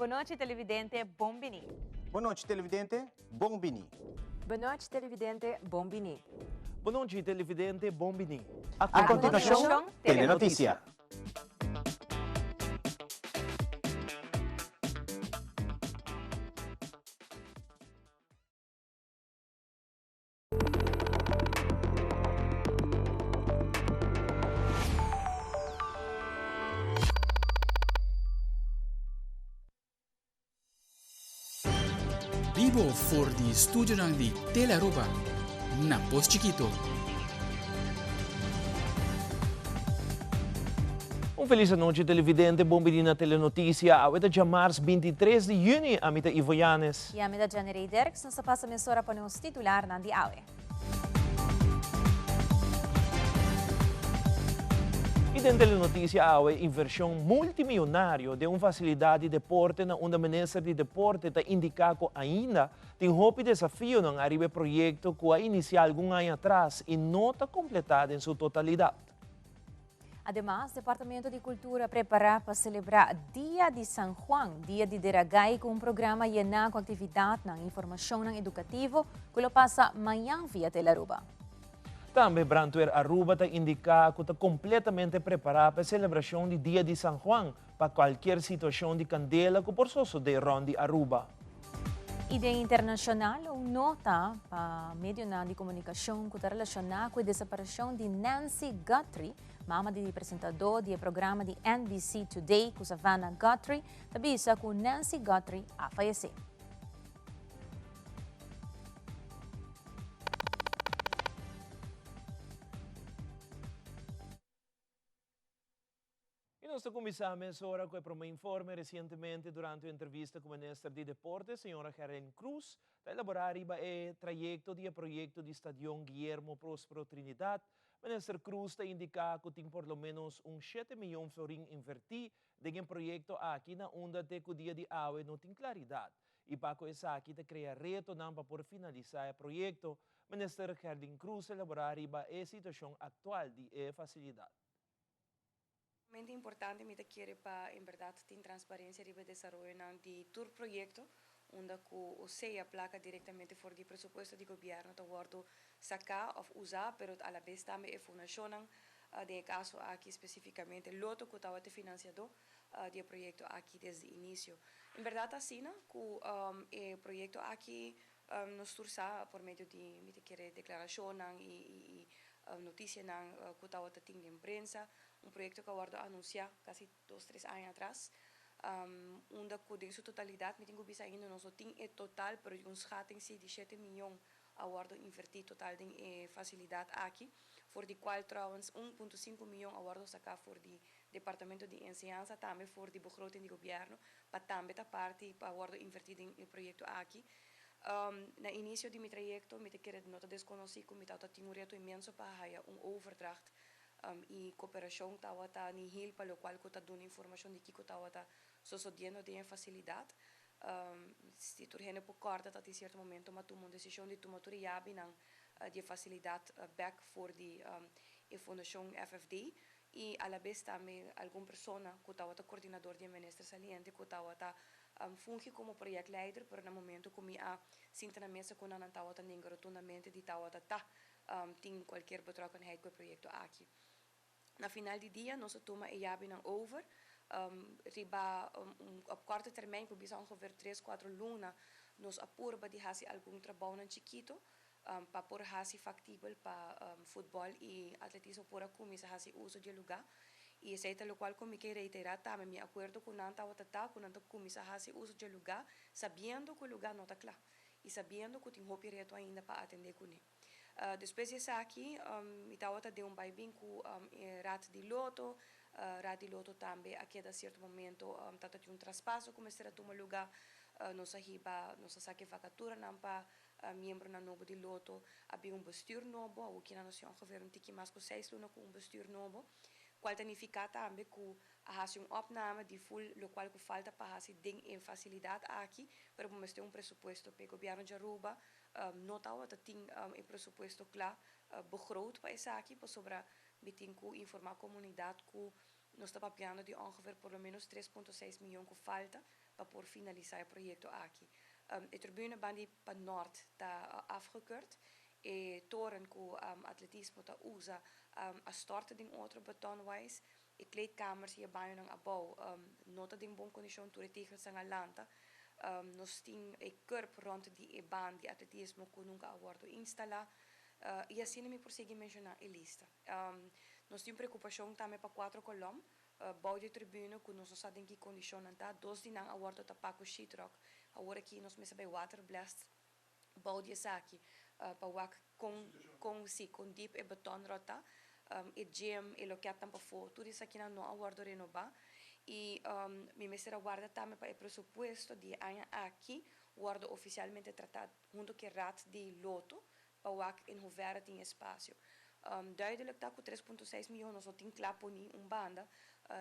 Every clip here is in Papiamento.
Bon nochi televidente, bon bini. Bon nochi televidente, bon bini. Bon nochi televidente, bon bini. Bon nochi televidente, bon bini. A continuacion, Telenoticia. Bibo for di studionan di Tele Aruba na Pos Chikito. Un felis anochi televidente, bon bini na Telenoticia. Awe ta djamars 23 di juni, ami ta Ivo Yanes. I ami ta Jenny Dirks, nos ta pasa mesora pa nos titularnan di awe. I den Telenoticia awe, inversion multimillonario den un facilidad di deporte na unda Minister di Deporte ta indica cu ainda tin hopi desafionan ariba e proyecto cu a inicia algun aña atras y no ta completa den su totalidad. Ademas, Departamento di Cultura prepara pa celebra Dia di San Juan, Dia di Deragay cu un programa yena cu actividadnan y informacionnan educativo cu lo pasa mañan via Telearuba. Tambe Brandweer Aruba ta indica cu ta completamente prepara pa e celebracion di Dia di San Juan pa cualkier situacion di candela cu por sosode rond di Aruba. Y den internacional, un nota pa medionan di comunicacion cu ta relaciona cu e desaparición di Nancy Guthrie, mama di presentador di e programa di NBC Today cu Savannah Guthrie, ta bisa cu Nancy Guthrie a fayece. Y nos ta cuminsa mesora cu e prome informe. Recientemente durante un entrevista cu Minister di Deporte, señora Gerlin Croes, ta elabora riba e trayecto di e proyecto di Stadion Guillermo Prospero Trinidad. Minister Croes ta indica cu tin por lo menos un shete miyon florin inverti den e proyecto aki na unda te cu dia di awe no tin claridad y pa cu esaki ta crea retonan pa por finalisa e proyecto. Minister Gerlin Croes ta elabora riba e situacion actual di e facilidad. Sumamente importante mi ta kere pa en berdad tin transparencia riba e desaroyonan di tur proyecto unda cu o sea placa directamente for di presupuesto di gobierno ta wordo saca of usa pero alabes tambe e fundacionnan den e caso aki specificamente Lotto cu tabata e financiador di e proyecto aki desde inicio. En berdad ta asina cu e proyecto aki Nos tur sa por medio di mi ta kere declaracionnan y noticianan cu tawata tin den prensa, un proyecto cu a wordo anuncia casi dos tres aña atras, unda cu den su totalidad mi tin cu bisa ainda nos no tin e total pero un schatting si di shete miyon a wordo inverti total den e facilidad aki, for di cual trouwens un punto sinku miyon a wordo saca for di Departamento di Enseñansa tambe for di begroting di gobierno pa tambe ta parti pa wordo inverti den e proyecto aki. Na inicio di mi trayecto mi ta kere no ta desconoci cu mi tawata tin un reto inmenso pa haya un overdracht y cooperacion tawata nihil pa locual cu ta duna informacion di kico tawata sosodiendo den e facilidad. Si tur hende por corda ta tin cierto momento mi a tuma un decision di tuma tur e yabinan di e facilidad bek for di e fundacion FFD y alabes tambe algun persona cu tawata coordinador di e minister saliente cu tawata fungi como projectleider, pero na momento cu mi a sinta na mesa cu nan, nan tawata nenga rotundamente di tawata ta tin cualkier betrokkenheid cu e proyecto aki. Na final di dia nos a tuma e yabinan over riba un op korte termijn, por bisa ongeveer tres, cuatro luna, nos a purba di haci algun trabounan chikito pa por hasi faktibel pa futbòl i atletismo por a kuminsá hasi uso di e lugá. I esei ta lokual ku mi ke reiterá tambe. Mi akuerdo ku nan tabata ta ku nan ta kuminsá hasi uso di e lugá sabiendo ku e lugá no ta kla i sabiendo ku tin hopi reto ainda pa atendé kuné. Despues di esaki mi tabata den un bai bin ku e Raad di Loto. Raad di Loto tambe a keda sierto momento tabata tin un traspaso ku mester a tuma lugá. Nos a hiba, nos a saka e vakaturanan pa Miembronan nobo di Lotto a bin un bestuur nobo, awor kina nos tin ongeveer un tiki mas ku seis luna ku un bestuur nobo, kual ta nifiká tambe ku a hasi un opname di ful lokual ku falta pa hasi den e fasilidat aki, pero bo mester un presupuesto p'e. Gobièrnu di Aruba no tabata tin e presupuesto kla begroot pa esaki, pasobra mi tin ku informá komunidat ku nos ta papiando di ongeveer por lo menos tres punto seis miyon ku falta. pa por finalisá e proyekto aki. E tribune banda pa nort ta afgekeurd. E toren ku atletismo ta usa a stort den otro betonwise. E kleedkamers i e bañonan abou no ta den bon kondishon, tur e tegelsnan a lanta. Nos tin e curb rònt di e baan di atletismo ku nunka a wòrdu instalá. I asina mi por sigui menshoná e lista. Nos tin preokupashon tambe pa kuatro kolòm bou di e tribune ku nos no sa den ki kondishonnan ta. Dos di nan a wòrdu tapá ku sheetrock. Awor aki nos mester bai waterblast bou di esaki pa wak kon kon si kon diep e betonrot ta. E gym, e loketnan pafó, tur esakinan no a wòrdu renobá. I mi mester a warda tambe pa e presupuesto di e aña aki wòrdu ofisialmente tratá huntu ku e Raad di Lotto pa wak in hoeverre tin espasio. Duidelijk ta ku 3.6 mion nos no tin kla poni un banda,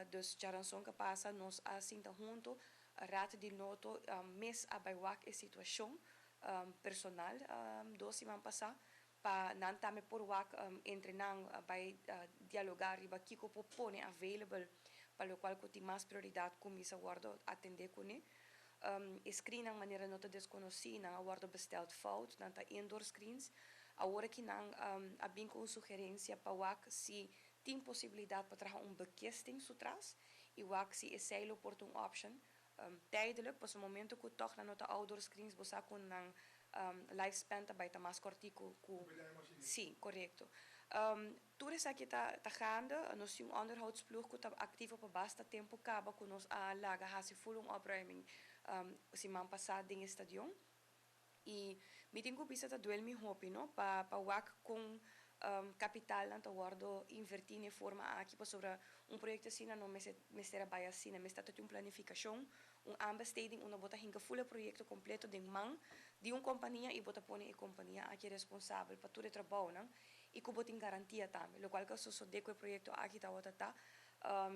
dus djaranson ku a pasa nos a sinta huntu, Raad di Lotto mes a bai wak e situashon personal 2 siman pasá pa nan tambe por wak entre nan bai dialogá riba kiko por pone available pa lokual ku tin mas prioridat kuminsá wòrdu atendé kuné. E screennan manera no ta deskonosí, nan a wòrdu besteld fout, nan ta indoor screens. Awor aki nan a bin ku un sugerensia pa wak si tin posibilidat pa traha un bekisting su tras i wak si esei lo por ta un option tijdelijk, pasobra momento ku tòg nan no ta outdoor screens, bo sa ku nan lifespan ta bai ta mas kòrtiku ku. Sí, korekto. Tur esaki ta gaande. Nos tin un onderhoudsploeg ku ta aktivo pa basta tempu kaba ku nos a laga hasi full un opruiming siman pasá den e stadion. I mi tin ku bisa ta duel mi hopi, no, pa wak kon kapitalnan ta wòrdu invertí na e forma aki, pasobra un proyekto asina no mester a bai asina. Mester ta tin un planifikashon, un aanbesteding unda bo ta hinka full e proyekto kompleto den man di un kompania i bo ta pone e kompania aki responsabel pa tur e trabounan i ku bo tin garantia tambe. Lokual ku a sosodé ku e proyekto aki tabata ta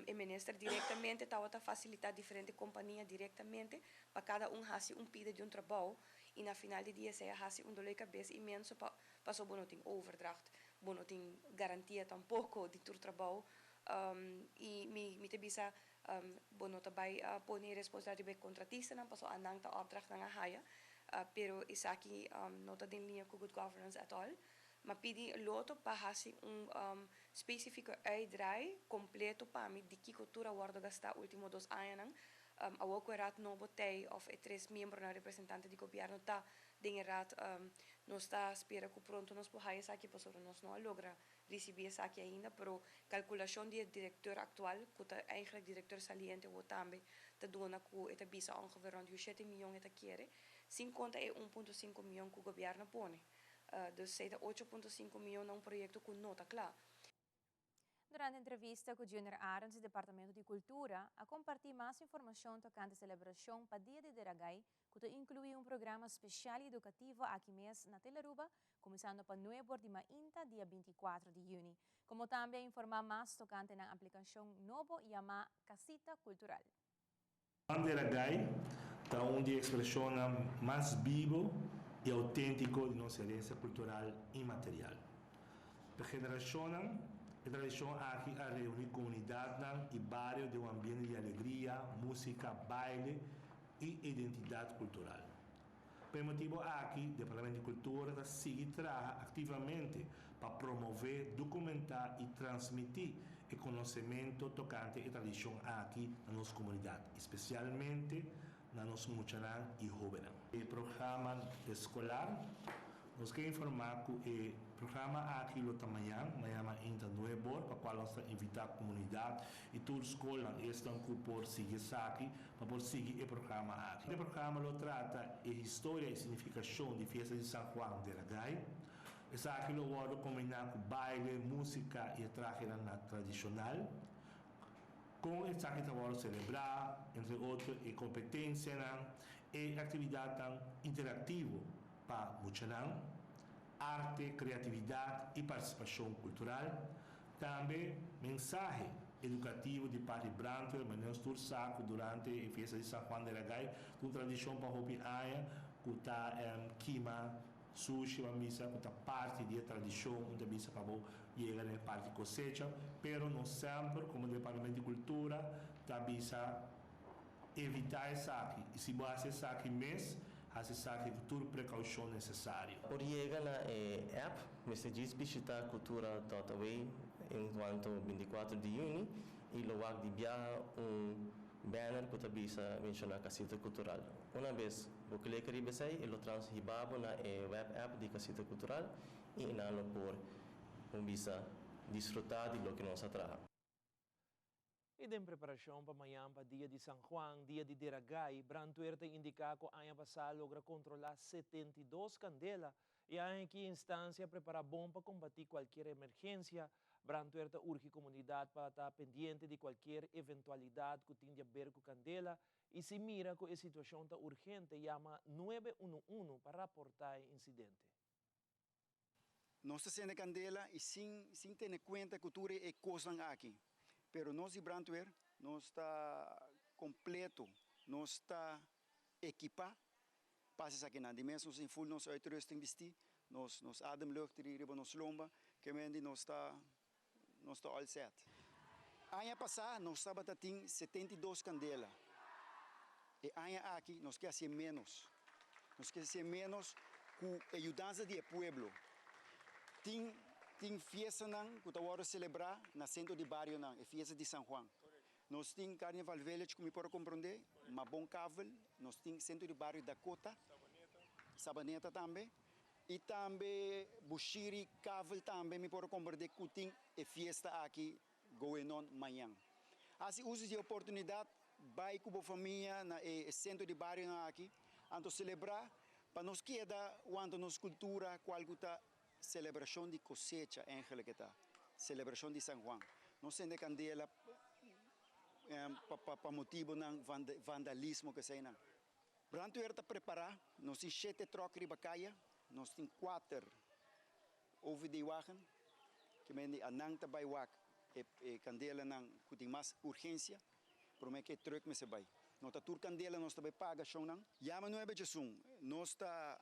e minister direktamente tabata fasilitá diferente kompania direktamente pa kada un hasi un pida di un trabou i na final di dia esei a hasi un dolor di kabes inmenso pa pasobra bo no tin overdracht, bo no tin garantia tampoko di tur trabou i mi ta bisa bo no ta bai pone responsabilidat riba e kontratistanan pasobra anan ta opdrachtnan a haya, pero esaki no ta den liña ku good governance at all. M'a pidi Lotto pa hasi un spesífiko uitdraai kompleto pa mi di kiko tur a wòrdu gastá último 2 añanan. Awor ku e raad nobo t'ei òf e tres miembronan representante di gobièrnu ta den e raad, nos ta spera ku pronto nos por haya esaki pasobra nos no a logra risibí esaki ainda, pero kalkulashon di e direktor aktual, ku ta eigenlijk direktor saliente awor tambe, ta duna ku e ta bisa ongeveer rònt di 7 mion e ta kere, sin konta e 1.5 mion ku gobièrnu pone. Dus esei ta 8.5 mion na un proyekto ku no ta kla. Durante entrevista ku Junior Arends di Departamento di Kultura, a kompartí mas informashon tokante selebrashon pa Dia di Dera Gai, ku ta inkluí un programa spesial edukativo aki mes na Telearuba, kuminsando pa 9 di mainta, dia 24 di yüni. Komo tambe a informá mas tokante e aplikashon nobo yamá Casita Cultural. Dera Gai ta un di e ekspreshonnan mas bibu i outéntiko di nos herensia kultural inmaterial. Pa generashonnan, e tradishon aki a reuní komunidatnan i bario den un ambiente di alegria, músika, baile i identidat kultural. Pa e motibu aki, Departamento di Kultura ta sigui traha aktivamente pa promové, dokumentá i transmití e konosementu tokante e tradishon aki na nos komunidat, spesialmente na nos muchanan i hóbennan. E programa eskolar, nos ke informá ku e programa aki lo ta mañan, mañan mainta 9 or, pa kual nos ta invitá komunidat i tur skol ku por sigui esaki, pa por sigui e programa aki. E programa lo trata e historia i signifikashon di fiesta di San Juan Dera Gai. Esaki lo wòrdu kombiná ku baile, músika i trahe tradishonal. Ku esaki ta wòrdu selebrá, entre otro, e kompetensia i aktividat interaktivo pa muchanan, arte, kreatividat i partisipashon kultural. Tambe mensahe edukativo di parti brandweer, manera tur sa ku durante e fiesta di San Juan Dera Gai, un tradishon pa hopi aña, ku ta kima sushi pa misa, ku ta parti di tradishon, un misa pa yega na parti kosecha, pero nos semper, komo Departamento di Kultura, ta bisa. Evitá esaki, i si bo hasi esaki mes, hasi esaki ku tur prekoushon nesesario. Por yega na e app, mester djis bishita cultura dot away enkuanto bintikuater di yüni i lo wak di biaha un banner ku ta bisa menshoná Casita Cultural. Una bes bo klek riba esei e lo trans hiba bo na e web app di Casita Cultural i nan lo por un bisa disfrutá di loke nos a traha. I den preparashon pa mañan pa Dia di San Juan, Dia di Deragai, brandweer ta indiká ku aña pasá a logra kontrolá 72 kandela i aña aki e instansia a prepará bon pa kombatí kualkier emergensia. Brandweer ta urgi komunidat pa ta pendiente di kualkier eventualidat ku tin di aber ku kandela i si mira ku e situashon ta urgente yama nuebe unu unu pa raportá e insidente. Nos ta sende kandela i sin sin tene kuenta ku tur e kosnan aki. Pero nos di brandweer nos ta kompleto, nos ta ekipá pa hasi esakinan. Di mes nos tin ful nos uitrusting bistí, nos nos ademlucht riba nos lomba, ke men di nos ta nos ta all set. Aña pasá nos tabata tin 72 kandela. E aña aki nos ke hasié ménos. Nos ke hasié ménos ku e yudansa di e pueblo. Tin tin fiestanan ku ta wòrdu selebrá na sentro di barionan, e fiesta di San Juan. Nos tin Carnival Village ku mi por a komprondé, Mabon Kavel, nos tin sentro di bario Dakota, Sabaneta tambe. I tambe Bushiri Kavel tambe mi por a komprendé ku tin e fiesta aki going on mañan. Hasi uso di e oportunidat bai ku bo famia na e sentro di barionan aki, anto selebrá pa nos keda wanta nos kultura kual ku ta selebrashon di kosecha eigenlijk e ta, selebrashon di San Juan. No sende kandela pa motibonan vandalismo keseinan. Brandweer ta prepará, nos tin shete tròk riba kaya, nos tin kuater OVD-wagen, ke mende a nan ta bai wak e kandelanan ku tin mas urgensia, promé ku e trùk mester bai. No ta tur kandela nos ta bai paga shonnan. Yama nuebe djesun, nos ta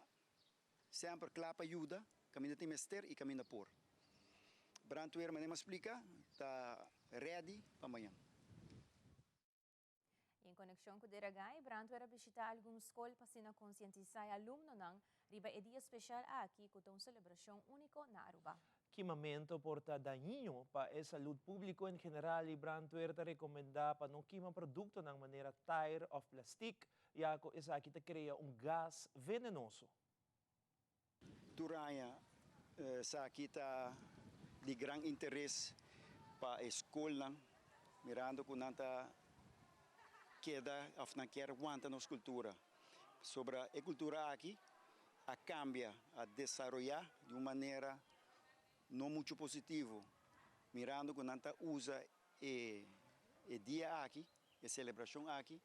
semper kla pa yuda kaminda tin mester i kaminda por. Brandweer, manera mi a splika, ta ready pa mañan. En konekshon ku Deragai, brandweer a bishitá algun skol pa asina konsientisá e alumnonan riba e dia speshal aki ku ta un selebrashon úniko na Aruba. Kimamentu por ta dañino pa e salud públiko en general i brandweer ta rekomendá pa no kima produktonan manera tair òf plastik, ya ku esaki ta krea un gas venenoso. Tur aña esaki ta di gran interes pa e skolnan, mirando ku nan ta keda òf nan kier wanta nos kultura. Pasobra e kultura aki a kambia, a desaroyá di un manera no muchu positivo, mirando ku nan ta usa e dia aki, e selebrashon aki,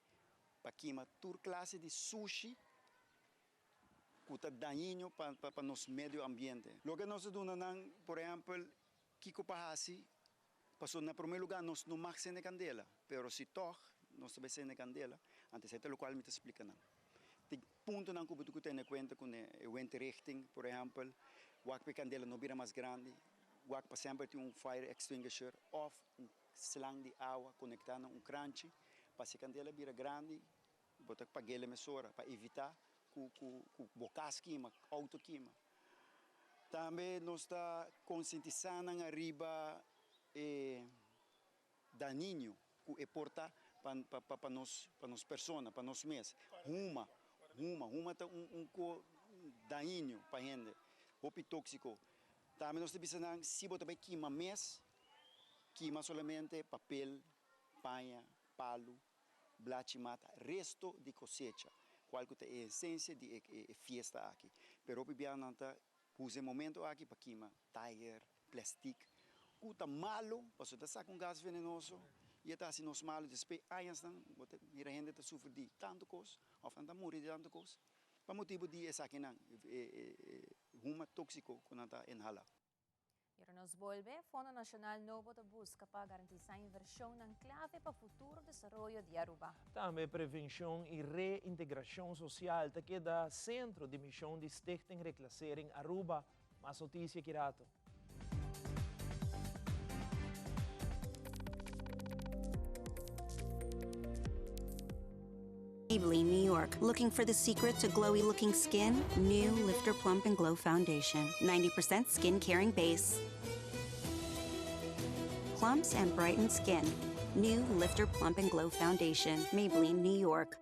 pa kima tur klase di sushi ku ta dañino pa pa nos medio ambiente. Loke nos ta duna nan, por ehèmpel, kiko pa hasi, pasobra na promé lugá nos no mag sende kandela, pero si tòg nos ta bai sende kandela, antes e ta lokual mi ta splika nan. Tin puntonan ku bo tin ku tene kuenta kuné, e windrichting, por ehèmpel, wak pa e kandela no bira mas grandi, wak pa semper tin un fire extinguisher òf un slang di awa konektá na un kranchi, pa si e kandela bira grandi, Bo ta pag'el mesora pa evitá ku ku bo kas kima, outo kima. Tambe nos ta konsientisá nan ariba e dañino ku e por ta pa pa pa nos pa nos persona, pa nos mes. Huma, huma, huma ta un un ko dañino pa hende, hopi tóksiko. Tambe nos ta bisa nan si bo ta bai kima mes, kima solamente papel, paña, palu. Blachi mata resto di cosecha, cual cu ta e esencia di e fiesta aki. Pero hopi bia nan ta usa e momento aki pa kima tayer, plastic, cu ta malo pasobra ta saca un gas venenoso y e ta haci nos malo. Despues añasnan bo ta mira hende ta sufri di tanto cos of nan ta muri di tanto cos pa motibo di esakinan, e huma toxico cu nan ta inhala. Ora nos bolbe, Fondo Nacional nobo ta busca pa garantisa inversionnan clave pa futuro desaroyo di Aruba. Tambe prevencion y reintegracion social ta keda centro di mision di Stichting Reclassering Aruba. Mas noticia ki rato. Maybelline, New York. Looking for the secret to glowy looking skin? New Lifter Plump and Glow Foundation. 90% skin caring base. Plumps and brightens skin. New Lifter Plump and Glow Foundation. Maybelline, New York.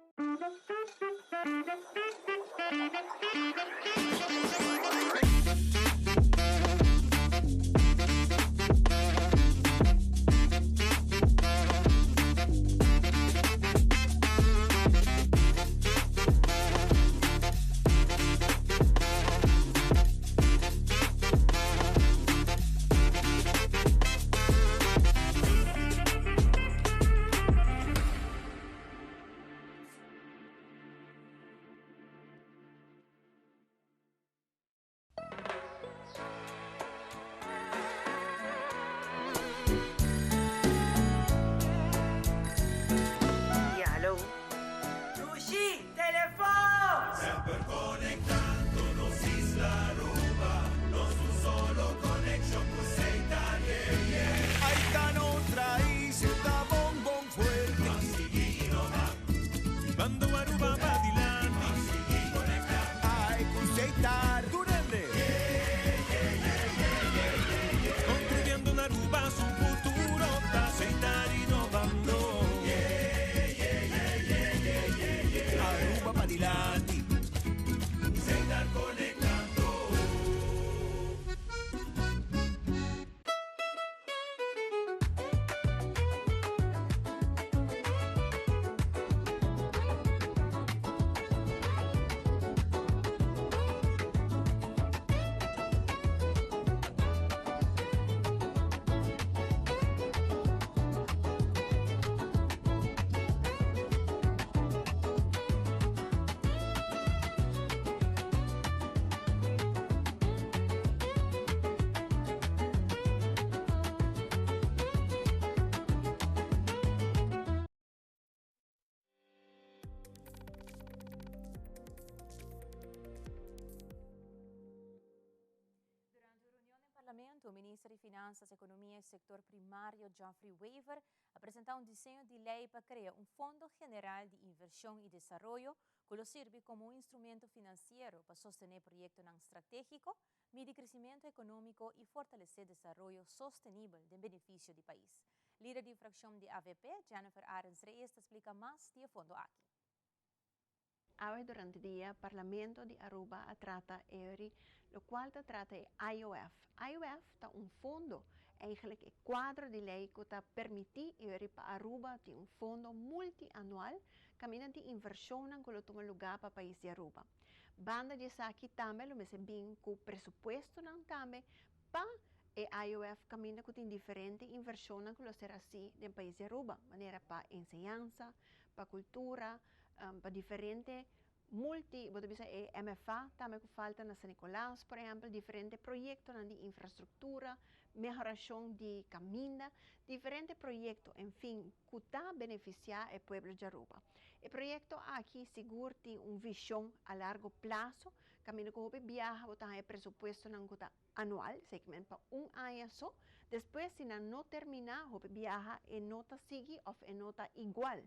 Ya, hallo. Dushi, telefon! Semper conectando nos isla Aruba, nos un solo conexion cu Setar, yeah, yeah. Ay ta nos raiz, ta bon bon fuerte. Pa sigui innova. Bando Aruba pa dilanti. Pa sigui conecta. Ay cu Setar. Tur hende. Construyendo un Aruba su futuro ta Setar innovando. Aruba pa dilanti. Setar conectando. Durante un reunion den Parlamento, Minister di Finanzas, Economia y Sector Primario Geoffrey Wever a presenta un diseño di ley pa crea un Fondo General di Inversion y Desaroyo cu lo sirbi como un instrumento financiero pa sostene proyectonan strategico, midi crecimento economico y fortalece desaroyo sostenibel den beneficio di pais. Lider di fraccion di avp, Jennifer Arends Reyes ta splica mas di e fondo aki. Awe durante dia Parlamento di Aruba a trata eri locual ta trata e IOF. IOF ta un fondo, eigenlijk e cuadro di ley cu ta permiti eri pa Aruba tin un fondo multi-anual caminda di inversionnan cu lo tuma lugar pa pais di Aruba. Banda di esaki tambe lo mester bin cu presupuestonan tambe pa e IOF caminda cu tin diferente inversionnan cu lo ser haci den pais di Aruba, manera pa enseñansa, pa cultura, pa diferente multi, bo ta bisa e MFA tambe cu falta na San Nicolas, por ehempel, diferente proyectonan di infrastructura, mehoracion di caminda, diferente proyecto, en fin, cu ta beneficia e pueblo di Aruba. E proyecto aki sigur tin un vision a largo plazo, caminda cu hopi biaha bo ta haya presupuestonan cu ta anual, segment pa un aña so, despues si nan no termina, hopi biaha e no ta sigui of e no ta igual.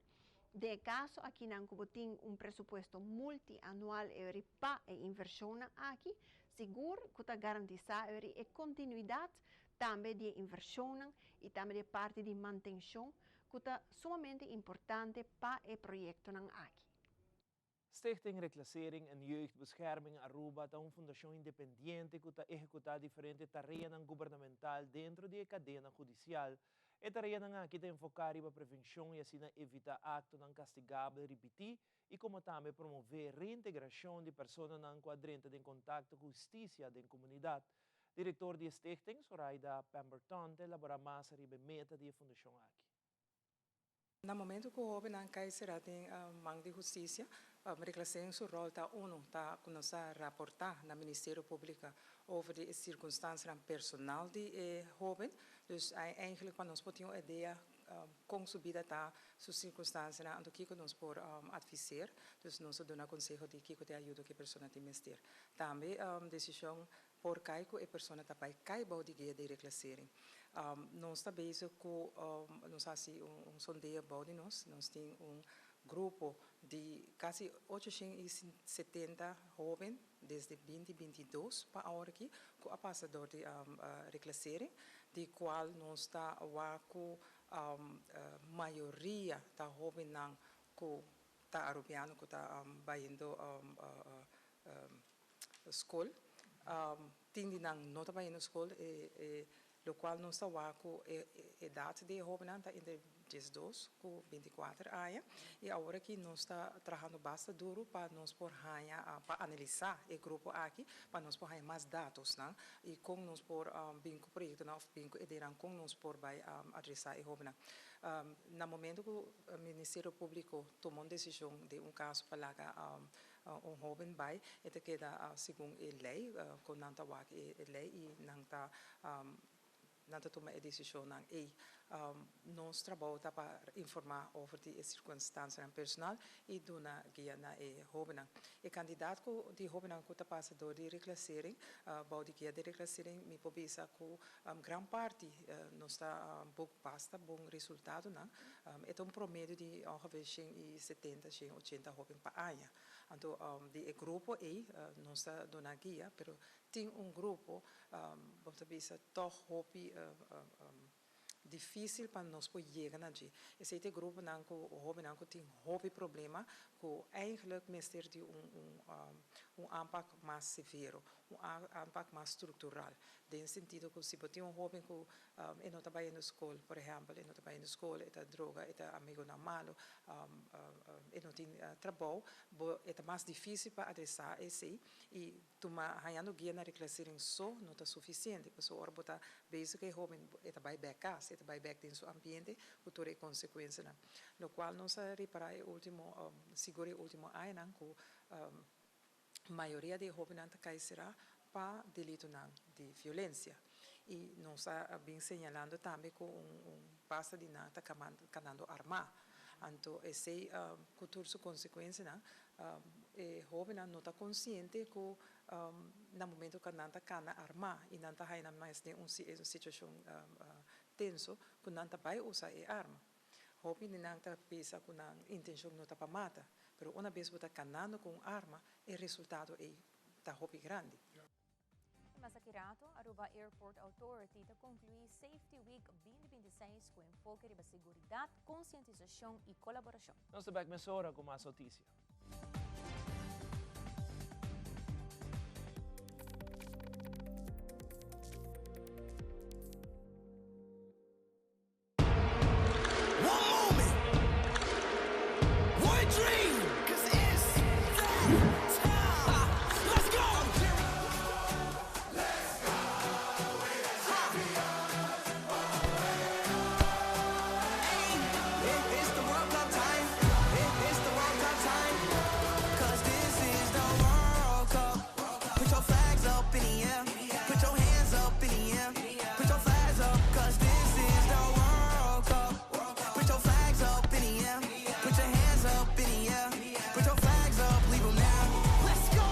Den e caso akinan cu bo tin un presupuesto multi-anual eri pa e inversionnan aki, sigur cu ta garantisa eri e continuidad tambe di e inversionnan y tambe di e parti di mantencion cu ta sumamente importante pa e proyectonan aki. Stichting Reclassering en Jeugdbescherming Aruba ta un fundacion independiente cu ta ehecuta diferente tareanan gubernamental dentro di e cadena hudicial. E tareanan aki ta enfoca riba prevencion y asina evita actonan castigabel ripiti y como tambe promove reintegracion di personanan cu a drenta den contacto cu husticia den comunidad. Director di e stichting, Soraida Pemberton, ta elabora mas riba e meta di e fundacion aki. Na momento cu hobennan cay cera den man di husticia, Reclassering su rol ta uno, ta cu nos a raporta na Ministerio Publico over di e circunstancianan personal di e hoben. Dus eigenlijk pa nos por tin un idea con su bida ta, su circunstancianan, anto kico nos por adviseer. Dus nos a duna conseho di kico ta e ayudo cu e persona tin mester. Tambe decision por cay cu e persona ta bay cay bou di guia di reclassering. Nos ta bezig cu nos haci un sondeo bou di nos. Nos tin un grupo Di kasi 870 hóben desde 2022 pa awor aki ku a pasa dor di reclassering, di kual nos ta wak ku mayoria ta hóbennan ku ta Arubiano ku ta bayendo skol. Tin di nan no ta bayendo skol, e lokual nos ta wak ku e edat di e hóbennan ta entre 12 ku 24 aña. I awor aki nos ta trahando basta duru pa nos por haña, pa analisá e grupo aki, pa nos por haña mas datosnan i kon nos por bin ku proyektonan òf bin ku ideanan kon nos por bai adresá e hóbennan. Na momento ku Ministerio Públiko tuma un desishon den un kaso pa laga un hóben bai, e ta keda segun e lei, kon nan ta wak e lei i nan ta nan ta tuma e desishonnan ei. Nos trabou ta pa informá over di e sirkunstansianan personal i duna guia na e hóbennan. E kantidat ku di hóbennan ku ta pasa dor di reklasering, bou di guia di reklasering, mi por bisa ku gran parti nos ta buk basta bon resultadonan. E ta un promedio di ongeveer 170, 180 hóben pa aña. Anto di e grupo ei nos ta duna guia, pero tin un grupo, bo ta bisa, tòg hopi difísil pa nos por yega na dje. Esei ta e gruponan ku hóbennan ku tin hopi problema ku eigenlijk mester di un un aanpak mas severo, un aanpak mas struktural. Den sentido ku si bo tin un hóben ku e no ta bayendo skol, por ehèmpel, e no ta bayendo skol, e ta droga, e ta amigonan malu, e no tin trabou, bo e ta mas difísil pa adresá esei i Tuma hañando guia na reclassering so no ta suficiente, pasobra ora bo ta bezig cu e hoben e ta bay bek cas, e ta bay bek den su ambiente cu tur e consecuencianan. Locual nos a ripara e ultimo, sigur e ultimo añanan cu mayoria di e hobennan ta cay cera pa delitonan di violencia. Y nos a bin señalando tambe cu un basta di nan ta canando arma. Anto esey cu tur su consecuencianan E hóbennan no ta konsiente ku na momento ku nan ta kana armá i nan ta haña nan mes den un situashon tenso ku nan ta bai usa e arma. Hopi di nan ta bisa ku nan intenshon no ta pa mata, pero una bes bo ta kanando ku un arma e resultado ei ta hopi grandi. I mas aki rato, Aruba Airport Authority ta conclui Safety Week 2026 cu enfoke riba seguridad, concientisacion y colaboracion. Nos ta bek mesora cu mas noticia. One moment, one dream, cause it's that time. Let's go! Let's go, we the champions. Hey, it's the World Cup time. It's the World Cup time. Cause this is the World Cup. Put your flags up in the air. Put your hands up in the air. Put your flags up, cause this is the World Cup. Put your flags up in the air. Put your hands up in the air. Put your flags up, leave 'em now. Let's go,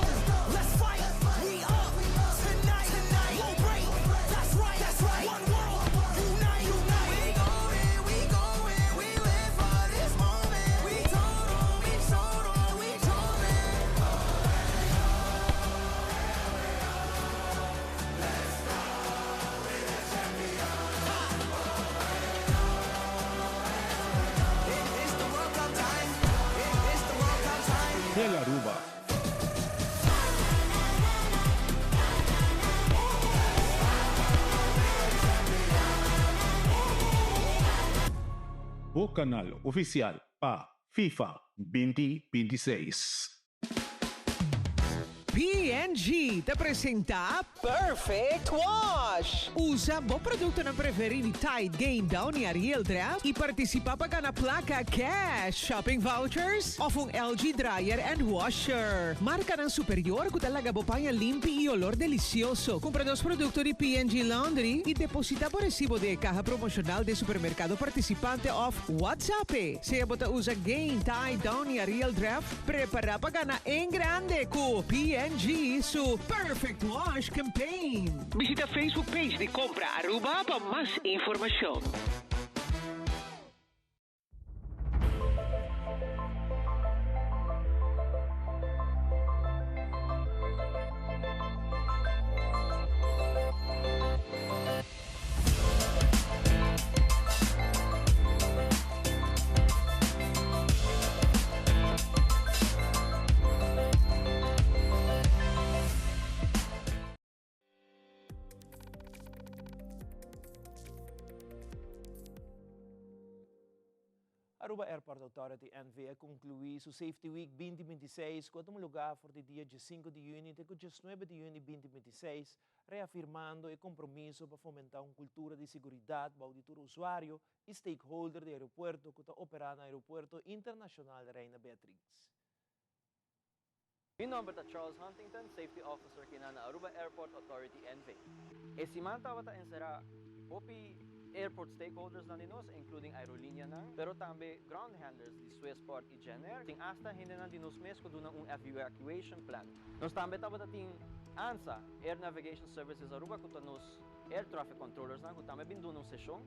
let's fight. We up tonight. Tonight. Won't break. That's right. That's right. One world. Unite. Unite. We going, we going. We live for this moment. We total, we total, we chosen. Tele Aruba. Bo canal oficial pa FIFA 2026. P&G ta presenta Perfect Wash! Usa bo productonan preferi di Tide, Gain, Downy, Ariel, Dreft y participa pa gana placa cash, shopping vouchers of un LG dryer and washer. Marcanan superior cu ta laga bo paña limpi y olor delicioso. Cumpra nos producto di P&G Laundry y deposita bo recibo den e caha promocional den supermercado participante of WhatsApp e. Sea bo ta usa Gain, Tide, Downy, Ariel, Dreft, Prepara pa gana en grande cu P&G su Perfect Wash Campaign. Bishita Facebook page di Compra Aruba pa mas informacion. Aruba Airport Authority NV a conclui su Safety Week 2026 cu a tuma lugar for di dia 15 di juni te cu 19 di juni 2026, reafirmando e compromiso pa fomenta un cultura di siguridad bou di tur usuario y stakeholder di aeropuerto cu ta opera na Aeropuerto Internacional Reina Beatrix. Mi nomber ta Charles Huntington, Safety Officer kina na Aruba Airport Authority NV. E siman tabata encera hopi airport stakeholders nan di nos, including aerolineanan, pero tambe ground handlers di Swissport y Genair. Tin hasta hendenan di nos mes cu duna un evacuation plan. Nos tambe tabata tin ANSA, Air Navigation Services Aruba, cu ta nos air traffic controllers nan cu tambe bin duna un sesion.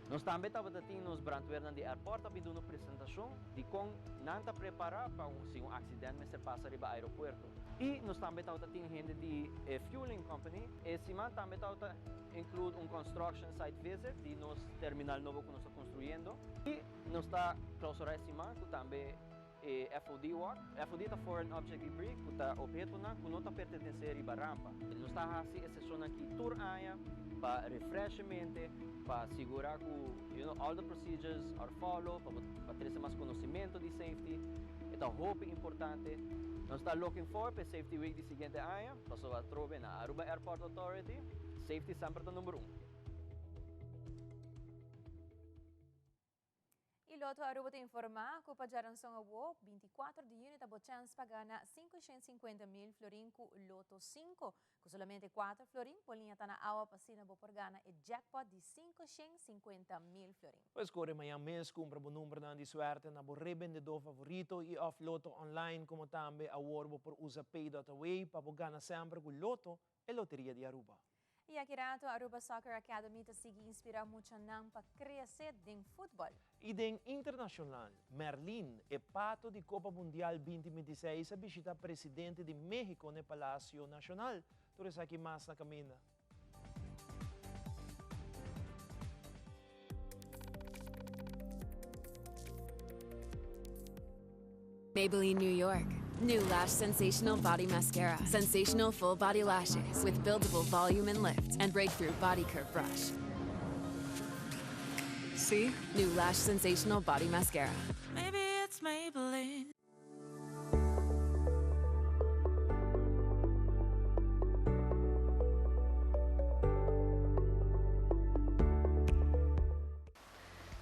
Nos tambe tabata tin nos brandweernan di airport a bin duna un presentacion di con nan ta prepara pa un si un accident mester pasa riba aeropuerto. Y nos tambe tabata tin hende di e fueling company. E siman tambe tabata include un construction site visit di nos terminal nobo cu nos ta construyendo. Y nos ta clausura e siman cu tambe E FOD walk. FOD ta Foreign Object Debris, ku ta ophetonan ku no ta pertenesé riba rampa. Nos ta hasi e seshonnan aki tur aña pa refresh e mente, pa sigurá ku you know all the procedures are follow, pa bo pa trese mas konosementu di safety. E ta hopi importante. Nos ta looking forward pa e Safety Week di siguiente aña, pasobra atrobe na Aruba Airport Authority, safety semper ta number un. Y Lotto Aruba ta informa cu pa djaranson awo, 24 di juni ta bo chens pa gana 550 mil florin cu Lotto 5. Cu solamente 4 florin, bo liña ta na awa pa asina bo por gana e jackpot di 550 mil florin. Pues core mañan mes cumpra bo numbernan di suerte na bo rebendedor favorito y of Lotto online como tambe awor bo por usa Pay.away pa bo gana semper cu Lotto, e loteria di Aruba. Y aki rato Aruba Soccer Academy ta sigui inspira muchanan pa crece den futbol. Y den internacional, Merlin, e pato di Copa Mundial 2026 a bishita presidente di Mexico n'e Palacio Nacional. Tur esaki mas na caminda. Maybelline New York. New Lash Sensational Body Mascara. Sensational full body lashes with buildable volume and lift and breakthrough body curve brush. See? New Lash Sensational Body Mascara. Maybe it's Maybelline.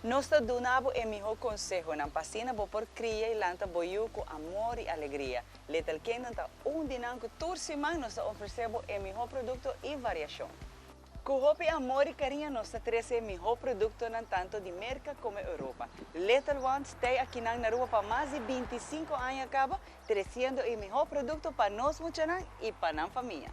Nos ta duna bo e mihó konsehonan pa asina bo por kria i lanta bo yu ku amor i alegria. Little Kingdom ta un di nan ku tur siman nos ta ofresé bo e mihó produkto i variashon. Ku hopi amor i kariño nos ta trese e mihó produktonan tanto di Merka komo Europa. Little Ones tei akinan na Aruba pa mas di 25 aña kaba tresiendo e mihó produkto pa nos muchanan i pa nan famia.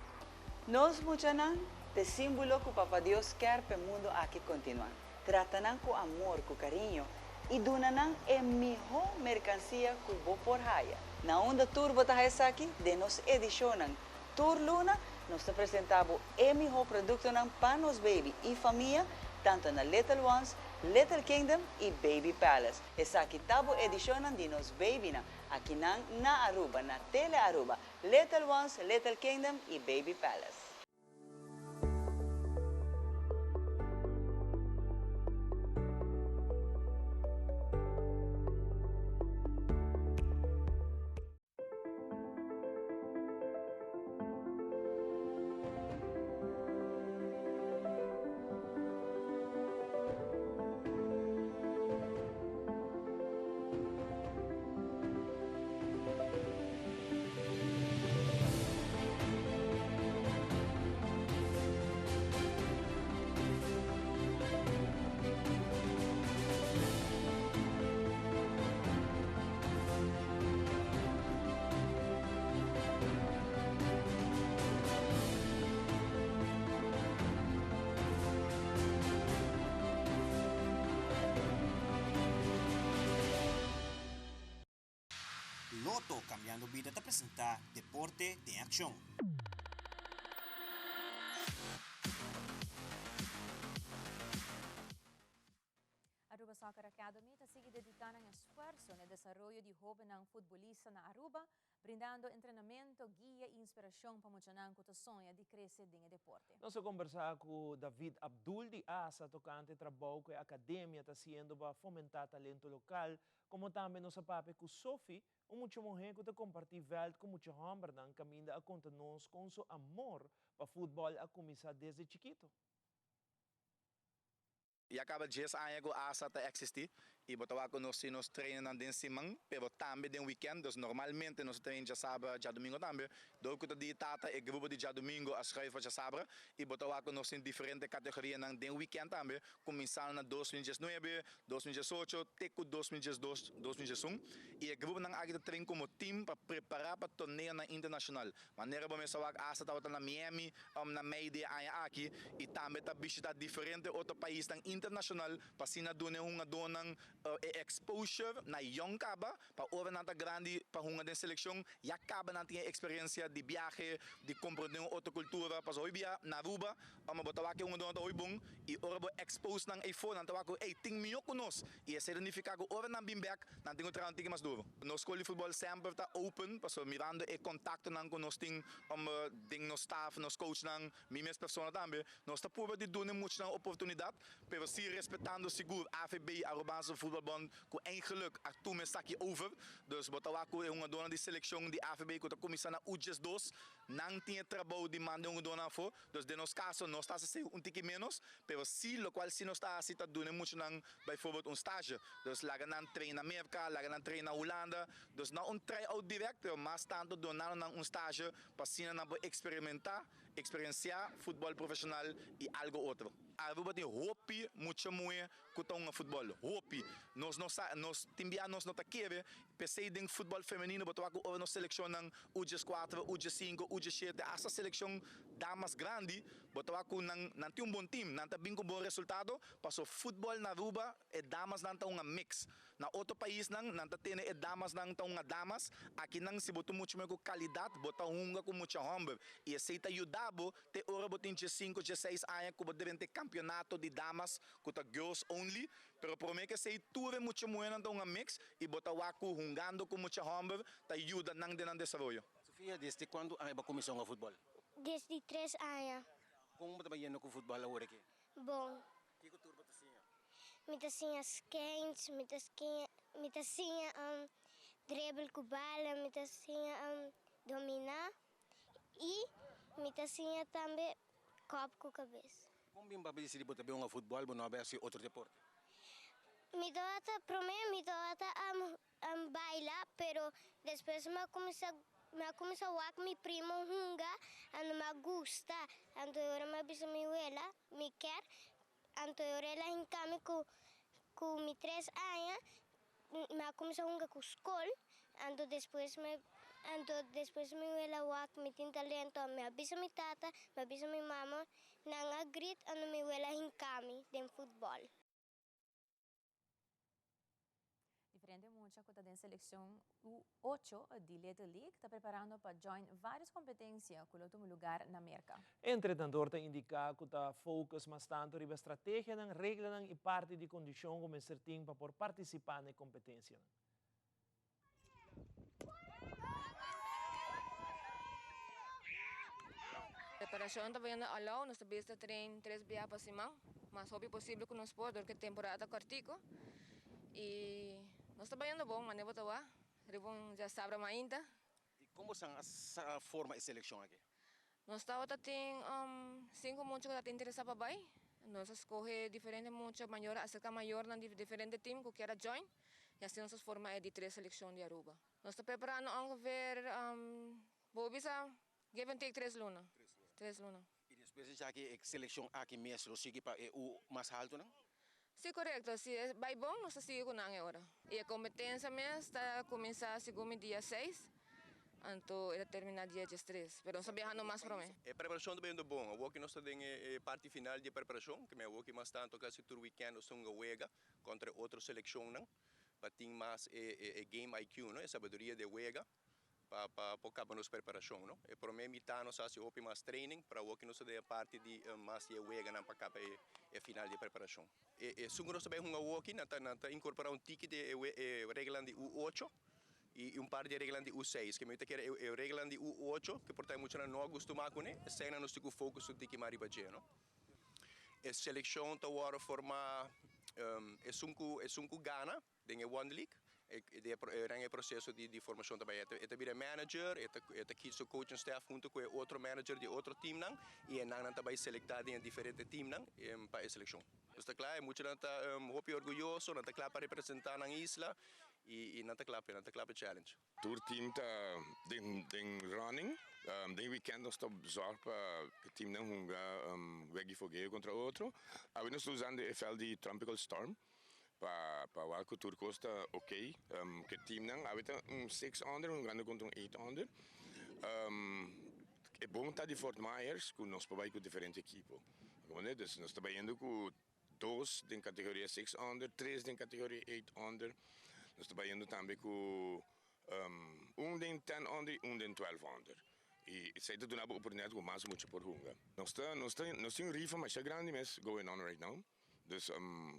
Nos muchanan t'e símbolo ku Papa Dios kèr p'e mundu aki kontinuá. Trata nan ku amor, ku kariño i duna nan e mihó merkansia ku bo por haya. Na unda tur bo ta haya esaki? Den nos edishonnan Tur luna nos ta presenta bo e miho productonan pa nos baby y famia tanto na Little Ones, Little Kingdom y Baby Palace. Esaki ta bo edicionnan di nos babynan akinan na Aruba na Tele Aruba, Little Ones, Little Kingdom y Baby Palace. Lotto Cambiando Bida ta presenta Deporte den Accion. Aruba Soccer Academy ta sigui. dedica nan esfuerso na desaroyo di hobennan futbolista na Aruba, brindando entrenamento, guia y inspiracion pa muchanan cu ta soña di crece den e deporte. Nos a combersa cu David Abdul di asa tocante e trabou cu e academia ta haciendo pa fomenta talento local, como tambe nos a papia cu Sophie, un mucha muhe cu ta comparti veld cu mucha hombernan caminda a conta nos con su amor pa futbol a cuminsa desde chikito. Ya caba djes aña cu asa ta existi y bo ta wak cu nos tin nos trainennan den siman pero tambe den weekend, dus normalmente nos ta train djasabra, djadumingo tambe. Door cu ta di tata e grupo di djadumingo a schuif pa djasabra y bo ta wak cu nos tin diferente categorianan den weekend tambe cuminsando na 2019, 2018 te cu 2012, 2021 y e gruponan aki ta train como team pa prepara pa torneonan internacional. Manera bo mes a wak asta tabata na Miami na mei di e aña aki y tambe ta bishita diferente otro paisnan internacional pa asina duna e hungadónan e exposure na yong caba pa ora nan ta grandi pa hunga den seleccion ya caba nan tin e experiencia di biahe di comprende un otro cultura pasobra hoy bia na Aruba bo ta wak e hungadónan ta hoy bon y ora bo expose nan eyfo nan ta wak cu ey tin mihó cu nos y esey ta nifica cu ora nan bin bek nan tin cu traha un tiki mas duro. Nos skol di futbòl semper ta open pasobra mirando e kontaktonan ku nos tin den nos staf, nos coachnan, mi mes persona tambe, nos ta purba di duna e muchanan oportunidat, pero si respetando sigur AVB, Arubaanse Voetbalbond, ku eigenlik a tuma esaki over. Dus bo ta wak ku e hungadónan di selekshon di AVB ku ta kuminsá na U 12, nan tin e trabou di manda e hungadónan afó. Dus den nos kaso nos ta hasi esei un tiki ménos, pero si lokual si nos ta hasi ta duna e muchanan bijvoorbeeld un stage. Dus laga nan train na Merka, laga nan train na Hulanda. Dus no un try-out direct, pero mas tanto dunando nan un stage pa asina nan por experimenta, experiencia futbol profesional y algo otro. Aruba tin hopi mucha muhe cu ta hunga futbol, hopi. Nos no sa, nos tin bia nos no ta kere, p'esey den futbol femenino bo ta wak cu ora nos seleccionnan U 14, U 5, U 7, hasta seleccion damas grandi, bo ta wak cu nan nan tin un bon team, nan ta bin cu bon resultado, paso futbol na Aruba e damasnan ta hunga mix. Na otro paisnan nan ta tene e damasnan ta hunga damas, akinan si bo ta mucha muher cu calidad bo ta hunga cu mucha homber y esey ta yuda bo te ora bo tin 15, 16 aña cu bo drenta e campeonato di damas cu ta girls only, pero prome cu esey tur e mucha muhernan ta hunga mix y bo ta wak cu hungando cu mucha homber ta yuda nan den nan desaroyo. Sofia, desde cuando aña bo a cuminsa hunga futbol? Desde tres aña. Con bo ta bayendo cu futbol awor aki? Bon. Kico tur bo ta siña? Mi ta siña skeins, mi ta mi ta siña dribble cu bala, mi ta siña domina y mi ta siña tambe kop cu cabes. Kon bin bo a disidi bo ta bin hunga futbòl, bo no a bai hasi otro deporte? Mi tabata, promé mi tabata baila, pero despues mi a kuminsá mi a kuminsá wak mi primo hunga, anto mi a gusta, anto e ora mi a bisa mi wela mi kier, anto e ora el a hinka mi ku ku mi tres aña, Mi a cuminsa hunga cu scol, anto despues mi anto despues mi wela wak mi tin talento, mi a bisa mi tata, mi a bisa mi mama, nan a grit anto mi wela hinca mi den futbol. Diferente mucha cu ta den seleccion U ocho di Little League ta preparando pa join varios competencia cu lo tuma lugar na Merca. E entrenador ta indica cu ta focus mas tanto riba strategianan, reglanan y parti di condicion cu mester tin pa por participa na e competencianan. Preparacion ta bayendo alou, nos ta bisa train tres bia pa siman, mas hopi posible cu nos por dor cu e temporada ta cortico y nos ta bayendo bon, mane bo ta wak riba un djasabra mainta. Y con bosan a forma e seleccion aki? Nos tabata tin cinco mucha cu tabata interesa pa bay, nos a scoge diferente mucha mayor, acerca mayornan di diferente team cu kier a join y asina nos a forma e di tres seleccion di Aruba. Nos ta preparando ongeveer, bo bisa give and take tres luna, tres luna. Y despues di esaki e seleccion aki mes lo sigui pa e U mas haltonan? Si corecto, si e bay bon nos ta sigui cu nan e ora. Y e competencia mes ta cuminsa segun mi dia seis, anto e ta termina dia diestres, pero nos ta biahando mas prome. E preparacion ta bayendo bon, awor ki nos ta den e parti final di e preparacion, ke men awor ki mas tanto casi tur weekend nos ta hunga wega contra e otro seleccionnan pa tin mas e game IQ, no, e sabiduria di e wega. pa pa por kaba nos preparashon no. E promé mitá nos a hasi hopi mas training, pero awor ki nos ta den e parti di mas di e weganan pa kaba e e final di e preparashon. E esun ku nos ta bai hunga awor aki nan ta nan ta inkorporá un tiki di e e reglanan di U ocho i un par di e reglanan di U seis. Ke mi ta kere e e reglanan di U ocho ke por ta e muchanan no a gustumá kuné, eseinan nos tin ku focus un tiki mas riba dje no. E selekshon ta wòrdu formá esun ku esun ku gana Den e One League, e ren e proceso di formacion ta bay. E ta bira e manager, e ta kies su coaching staff hunto cu e otro manager di e otro teamnan y e nannan ta bay selecta den e diferente teamnan pa e seleccion. Nos ta cla, e muchanan ta hopi orguyoso, nan ta cla pa representa nan isla y nan ta cla p'e, nan ta cla p'e challenge. Tur team ta den running. Den weekend nos ta zorg pa e teamnan hunga weg'i fogeo contra otro. Awe nos ta usando e veld di Tropical Storm. Pa pa wak ku tur kos ta ok ku e teamnan. Awe ta un six under hungando kontra un eight under. E bon ta di Fort Myers ku nos por bai ku diferente ekipo. Comprende? Dus nos ta bayendo ku dos den kategoria six under, tres den kategoria eight under. Nos ta bayendo tambe ku un den ten under i un den twelve under. I esei ta duna bo oportunidat ku mas mucha por hunga. Nos ta nos ta nos tin un rifa masha grandi mes going on right now. Dus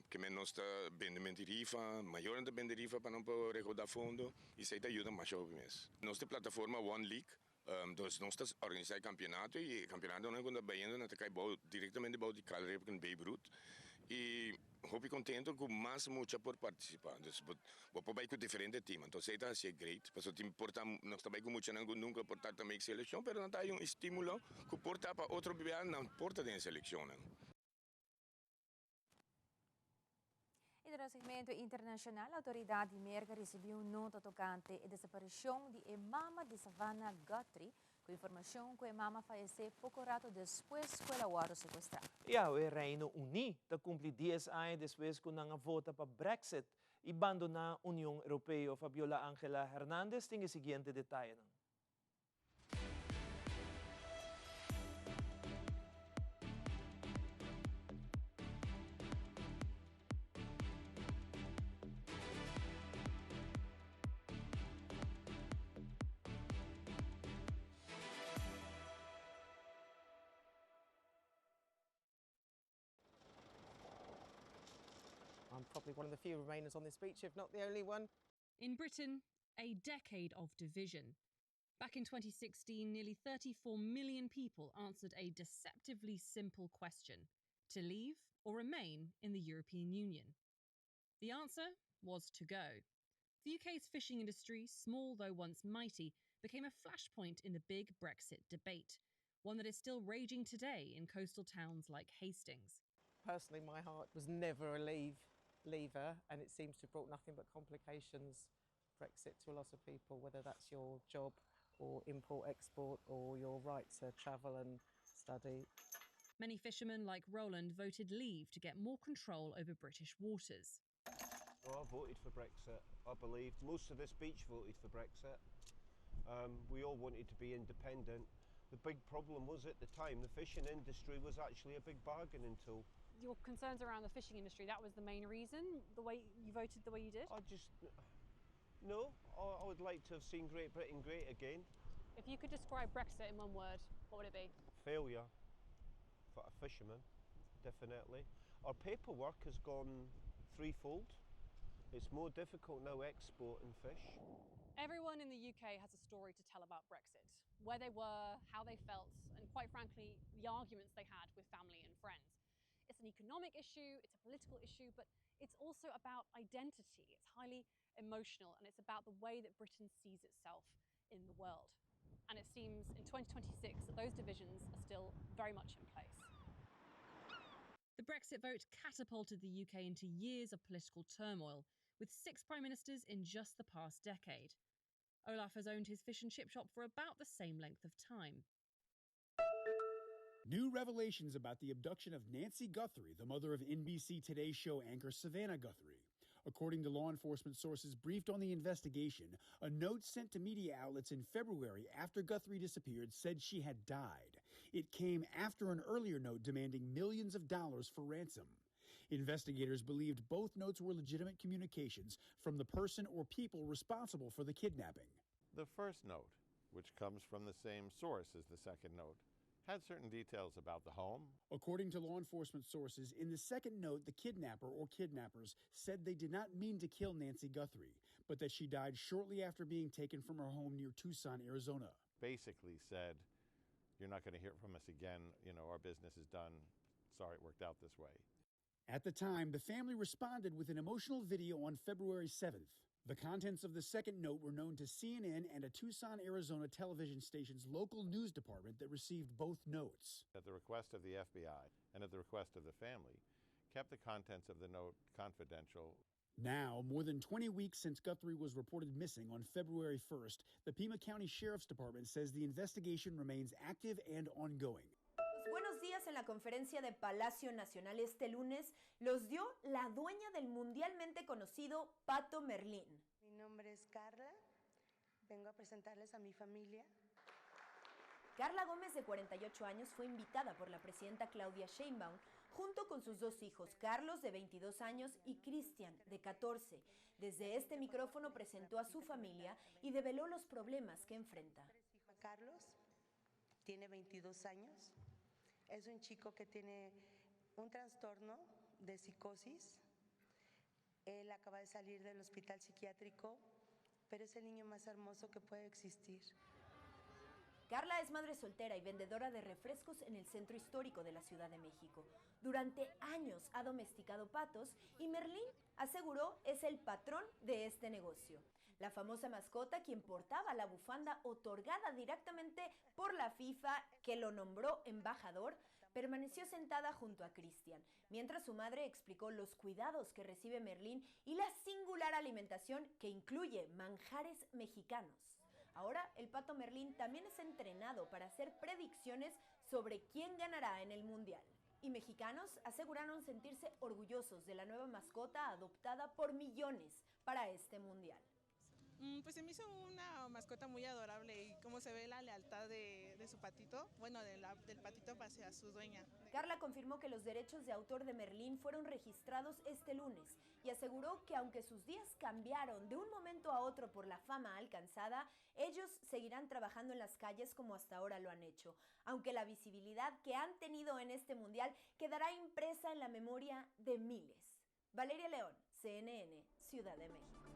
ke men nos ta bende menti rifa, mayornan ta bende rifa pa nan por rekoudá fondo i esei ta yuda masha hopi mes. Nos ta e plataforma One League, dus nos ta organisá e kampionato i e kampionatonan ku ta bayendo nan ta kai bou direktamente bou di Cal Ripken Babe Ruth i hopi kontento ku mas mucha por partisipá. Dus bo bo por bai ku diferente team, anto esei ta hasié great pasobra tin por ta nos ta bai ku muchanan ku nunka por ta ta make selekshon pero nan ta hay un estímulo ku por ta pa otro bia nan por ta den e selekshonnan. Y den nos segmento internacional, autoridad di Merca ricibi un nota tocante e desaparicion di e mama di Savannah Guthrie, cu informacion cu e mama fayece poco rato despues cu el a wordo secuestra. Y awe Reino Uní ta cumpli dies aña despues cu nan a vota pa Brexit y bandona Union Europeo. Fabiola Angela Hernandez tin e siguiente detayenan. I'm probably one of the few Remainers on this beach, if not the only one. In Britain, a decade of division. Back in 2016, nearly 34 million people answered a deceptively simple question to leave or remain in the European Union. The answer was to go. The UK's fishing industry, small though once mighty, became a flashpoint in the big Brexit debate, one that is still raging today in coastal towns like Hastings. Personally, my heart was never a leave lever, and it seems to have brought nothing but complications, Brexit, to a lot of people, whether that's your job or import, export, or your right to travel and study. Many fishermen like Roland voted leave to get more control over British waters. Oh, I voted for Brexit. I believe most of this beach voted for Brexit. Um, we all wanted to be independent. The big problem was at the time the fishing industry was actually a big bargaining tool. Your concerns around the fishing industry, that was the main reason, the way you voted the way you did? I just, no, I, I would like to have seen Great Britain great again. If you could describe Brexit in one word, what would it be? Failure for a fisherman, definitely. Our paperwork has gone threefold. It's more difficult now exporting fish. Everyone in the UK has a story to tell about Brexit where they were, how they felt, and quite frankly, the arguments they had with family and friends. It's an economic issue, it's a political issue, but it's also about identity. It's highly emotional and it's about the way that Britain sees itself in the world. And it seems in 2026 that those divisions are still very much in place. The Brexit vote catapulted the UK into years of political turmoil, with six prime ministers in just the past decade. Olaf has owned his fish and chip shop for about the same length of time. New revelations about the abduction of Nancy Guthrie, the mother of NBC Today show anchor Savannah Guthrie. According to law enforcement sources briefed on the investigation, a note sent to media outlets in February after Guthrie disappeared said she had died. It came after an earlier note demanding millions of dollars for ransom. Investigators believed both notes were legitimate communications from the person or people responsible for the kidnapping. The first note, which comes from the same source as the second note, had certain details about the home. According to law enforcement sources, in the second note, the kidnapper or kidnappers said they did not mean to kill Nancy Guthrie, but that she died shortly after being taken from her home near Tucson, Arizona. Basically said, You're not going to hear from us again. You know, our business is done. Sorry it worked out this way. At the time, the family responded with an emotional video on February 7th. The contents of the second note were known to CNN and a Tucson, Arizona television station's local news department that received both notes. At the request of the FBI and at the request of the family, kept the contents of the note confidential. Now, more than 20 weeks since Guthrie was reported missing on February 1st, the Pima County Sheriff's Department says the investigation remains active and ongoing. Los buenos días en la conferencia de Palacio Nacional este lunes los dio la dueña del mundialmente conocido Pato Merlín. Mi nombre es Carla, vengo a presentarles a mi familia. Carla Gómez, de 48 años, fue invitada por la presidenta Claudia Sheinbaum junto con sus dos hijos, Carlos, de 22 años, y Cristian, de 14. Desde este micrófono presentó a su familia y develó los problemas que enfrenta. Carlos tiene 22 años, es un chico que tiene un trastorno de psicosis. Él acaba de salir del hospital psiquiátrico, pero es el niño más hermoso que puede existir. Carla es madre soltera y vendedora de refrescos en el centro histórico de la Ciudad de México. Durante años ha domesticado patos y Merlín, aseguró, es el patrón de este negocio. La famosa mascota, quien portaba la bufanda otorgada directamente por la FIFA, que lo nombró embajador, permaneció sentada junto a Cristian, mientras su madre explicó los cuidados que recibe Merlín y la singular alimentación que incluye manjares mexicanos. Ahora, el pato Merlín también es entrenado para hacer predicciones sobre quién ganará en el Mundial. Y mexicanos aseguraron sentirse orgullosos de la nueva mascota adoptada por millones para este Mundial. Pues se me hizo una mascota muy adorable y cómo se ve la lealtad de su patito, bueno, de la, del patito hacia su dueña. Carla confirmó que los derechos de autor de Merlín fueron registrados este lunes y aseguró que aunque sus días cambiaron de un momento a otro por la fama alcanzada, ellos seguirán trabajando en las calles como hasta ahora lo han hecho, aunque la visibilidad que han tenido en este mundial quedará impresa en la memoria de miles. Valeria León, CNN, Ciudad de México.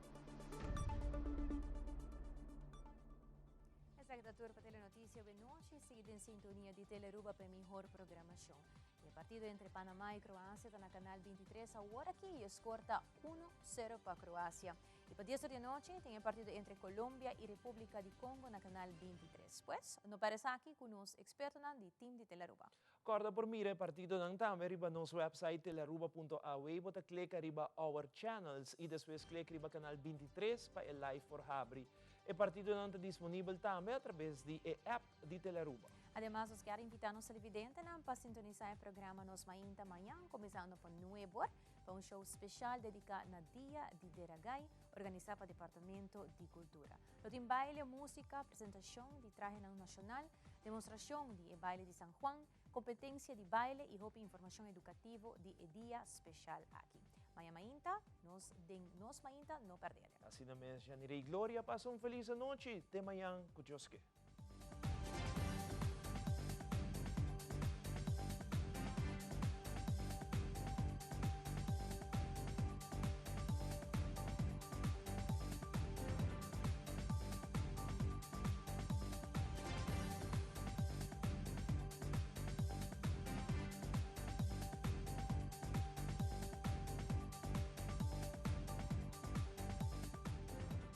Esaki ta tur pa Telenoticia awe nochi. Sigui den sintonia di Telearuba pa e mihor programacion. E partido entre Panama y Croacia ta na Canal 23 awor aki y e score ta uno sero pa Croacia. Y pa dies or di anochi tin e partido entre Colombia y Republica di Congo na Canal 23. Pues, no perde esaki cu nos expertonan di Team di Telearuba. Corda por mira e partidonan tambe riba nos website telearuba punto aw. Bo ta click riba Our Channels y despues click riba canal 23 pa e live por habri. E partidonan ta disponibel tambe a traves di e app di Telearuba. Ademas nos kier invita nos televidentenan pa sintonisa e programa Nos Mainta mañan kuminsando pa nuebor pa un show special dedica na Dia di Deragai organisa pa Departamento di Cultura. Lo tin baile, musica, presentacion di trahenan nacional, demostracion di e baile di San Juan, competencia di baile y hopi informacion educativo di e dia special aki. Mañan mainta, nos den Nos Mainta, no perdele. Asina mes, Janirey Gloria, pasa un feliz anochi. Te mañan, cu Dios ke.